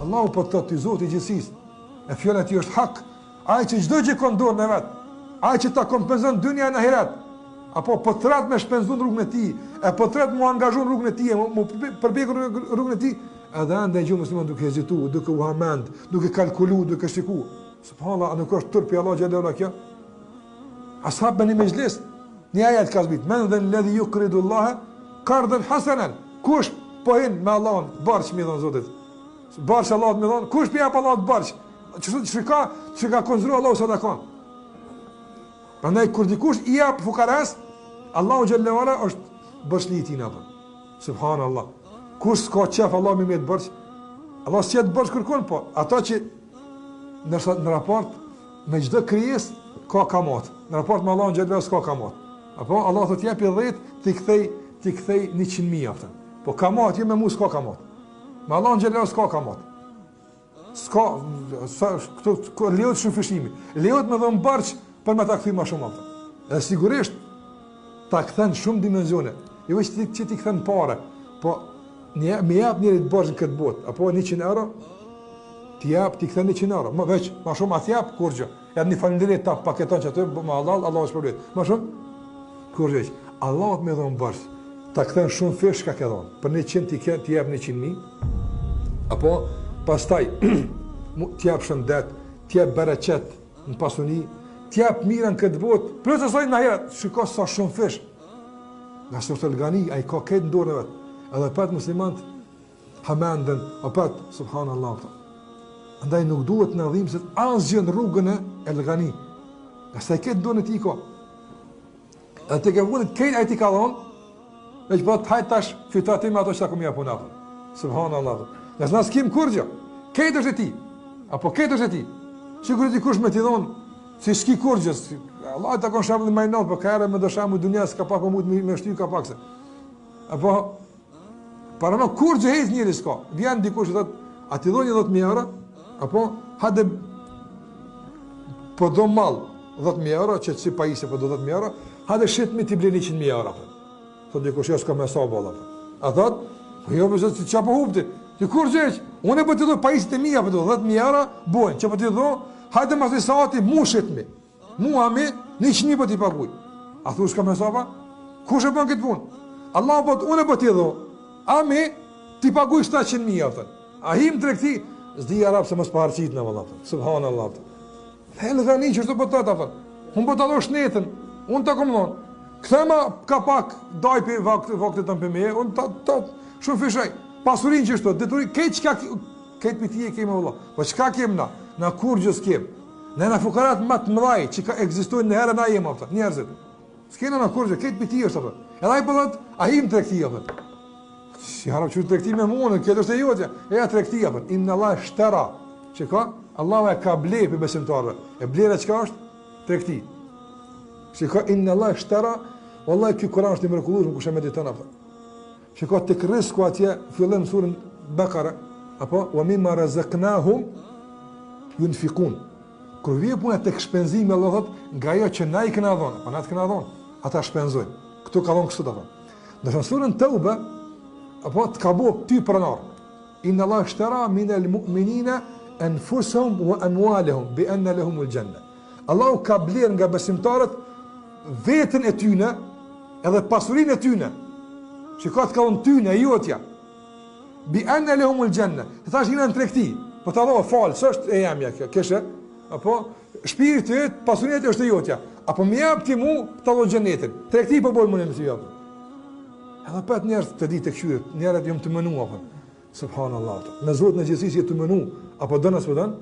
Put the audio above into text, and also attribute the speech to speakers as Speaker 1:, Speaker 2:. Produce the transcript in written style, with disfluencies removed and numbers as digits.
Speaker 1: Allahu po të thotë ty Zoti i gjithësisë. E fjala e tij është hak. Ai që çdo gjë ka në dorën e vet. Ai që ta kompenzon dynja në ahiret. Apo po t'thërret me shpenzu në rrugën e tij, e po t'thërret m'u angazhu në rrugën e tij, m'u përpjek në rrugën e tij, edhe ende e gjen musliman duke hezitu, duke u hamend, duke kalkulu, duke shiku. Subhanallah, a nuk është turp prej Allahut xhelle ue ala kjo? Ashabët në një mexhlis, një ajet ka zbrit, men dhel-ledhi jukridullahe karden hasenen, kush po hin me Allahun, borxh me i dhonë Zotit, borxh Allahut me dhonë, kush po i jep Allahut borxh, që, që ka, që ka konsideru Allahu sadakon. Prandaj kur dikush i jep fukaras, Allahu xhelle ue ala është borxhli i tij apo. Subhanallah. Kush s'ka qef Allahut me i met borxh? Allah s'jet borxh kërkun, po ata që nërsa në raport me çdo krijesë ka kamat. Në raport me Allahun xhelle ue ala s'ka kamat. Apo Allah thotë jepi 10, t'i kthej, t'i kthej 100 mijë apo. Po kamat jo me mua s'ka kamat. Me Allahun xhelle ue ala s'ka kamat. S'ka, sa, këto, këto, lejohet shumëfishimi. Lejohet me dhonë borxh për me ta kthy ma shumë apo. Dhe sigurisht, ta kthen shumë dimensione. Jo veç që t'i kthen pare, po një, me jap njerit borxh në këtë botë, apo 100 euro, t'i jap, t'i kthen 100 euro, më veç, ma shumë a t'jap, kurgjë. Edhe një faleminderit ta paketon që aty, ma hallall, Allahu shpërblet. Ma shumë, kurgjë. Allahut me dhonë borxh, ta kthen shumëfish çka ke dhonë. Për 100 t'i ke, t'i jep 100 mijë, apo pastaj t'i jep shëndet, t'i jep bereqet në pasuni, t'i jep mira në këtë botë, plus asaj në ahiret, shiko sa shumëfish. Ngase është El-Gani, ai ka krejt në dorën e vet. Edhe prapë muslimant hamenden, apet, subhanallah. Andaj nuk duhet të na dhimset asgjë në rrugën e El-Gani. Ngase ai krejt në dorën e tij ka. Edhe tek e fundit, krejt ai t'i ka dhonë, veç po të hajt tash, fito ti me ato që ta kom jap unë, apo. Subhanallah. Ngase na s'kim kurgjë, krejt është e tij, apo krejt është e tij. Sikur dikush me t'i dhonë, si s'ki kurgjë, si, Allah ta kon shembulli ma i naltë, po ka herë me do shembull dunjas, ka pak po mund me, me shty, ka pak se. Apo, paramendo kurgjë hiç njeri s'ka, vjen dikush i thotë, a t'i dhon një 10.000 euro, apo, hajde, po do mall, 10.000 euro, që si pajisje po do 10.000 euro, hajde shitmi t'i blej 100.000 euro, apo. Thot dikush, jo s'kam hesap, valla, apo. A thot, po jo, po zot, çka po hup ti? Ti kurgjë hiç, unë po t'i do pajisjet e mia, po do 10.000 euro, bojnë, që po t'i do, hajde mas një saati, mu shitmi. Mua mi, 100.000 po t'i paguj. A thu s'kam hesap a? Kush e bën këtë punë? Allah po unë po t'i do. A mi, t'i paguj 700.000, apo. A him tregti, s'di arab se mos pa harqit në valla. Subhanallah. El Gani qështu po të thotë, apo. Unë po ta do shnetën, unë ta kom dhonë. Kthema ka pak daj për vakt, vaktet të në për unë ta, ta, shumëfishoj. Pasurin qështu, dituri, krejt çka, krejt prej tij e kemi valla. Po çka kem na? Na kurgjë s'kem. Na jena fukarat më të mëdhaj që ka ekzistojnë në herë na jemi apo, njerëzit. S'kena na kurgjë, krejt prej tij është apo. Edhe ai po thotë, a him tregti apo. Si harap çu tregti me mua, kjo është e jotja. E ja tregti apo. Inna Allah ishtara. Çka? Allahu e ka ble prej besimtarëve. E blera çka është? Tregti. Shiko inna Allah ishtara. Wallahi ky Kur'an është i mrekullueshëm kush e mediton apo. Shiko tek rrisku atje fillim surën Bekare, apo wa mimma razaqnahum yunfiqun. Kur vjen puna tek shpenzimi Allah thot, nga ajo që na i kena dhënë, po na të kena dhënë, ata shpenzojnë. Këtu ka dhënë kështu apo. Ndërsa në surën Teube, apo të ka bo ty pronar. Inna Allah ishtara min al mu'minina anfusahum wa amwalahum bi anna lahum al janna. Allahu ka bler nga besimtarët veten e tyne edhe pasurinë e tyne. Shiko të ka dhënë tyne e jotja. Bi anna lahum al janna. Të thash jena në tregti. Po ta dho fal, s'është e jemja kjo. Kishe? Apo shpirti yt, pasuria jote është e jotja. Apo më jap ti mu, ta dho xhenetin. Tregti po bojmë unë me ty apo. Edhe pet njerëz të ditë këqyret, njerëz jam tu menu apo. Subhanallahu. Me Zotin e gjithësisë je tu menu, apo don a s'po don?